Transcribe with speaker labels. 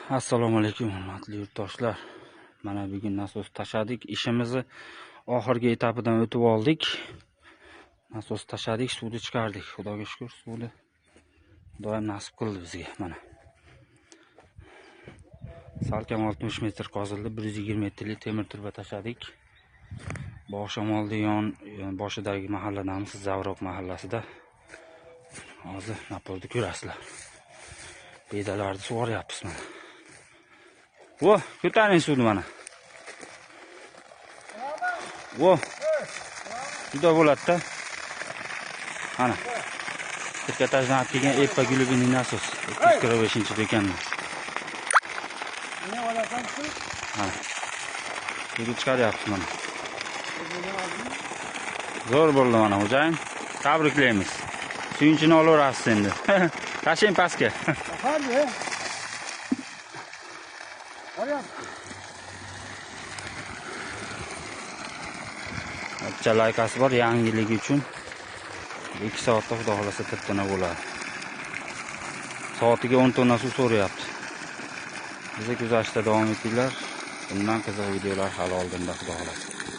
Speaker 1: Assalomu alaykum hurmatli yurtdoshlar. Mana bugun nasos tashladik. Ishimizni oxirgi etapidan o'tib oldik. Nasos tashladik, suvni chiqardik. Xudoga shukr, suvni Xudoyim nasib qildi bizga. Mana. Salkam 60 metr qozildi, 120 metrlik temir turba tashladik. Bog'shamoldi yon boshidagi mahalladamiz, Zavroq mahallasida. Hozir naporni ko'rasizlar. Bedalarni sug'oryapmiz mana. Vo, ko'taring suvni mana. Vo. Juda bo'ladi-da. Mana. Trikotajdan olib kelgan Eppa Gulubini nasos 245-do'kondan. Mana. Suvni chiqaryapmiz mana. Zo'r bo'ldi mana xo'jayin. Tabriklaymiz. Suyunchini olaverasiz endi. Tashlang pastga. Bitta laykasi bor yangiligi uchun. 2 soatda xudo xolasa tip-tina bo'ladi. Soatiga 10 tonna suv so'rayapti. Bizni kuzatishda davom etinglar. Bundan qiziq videolar hali oldinda xudo xolasa.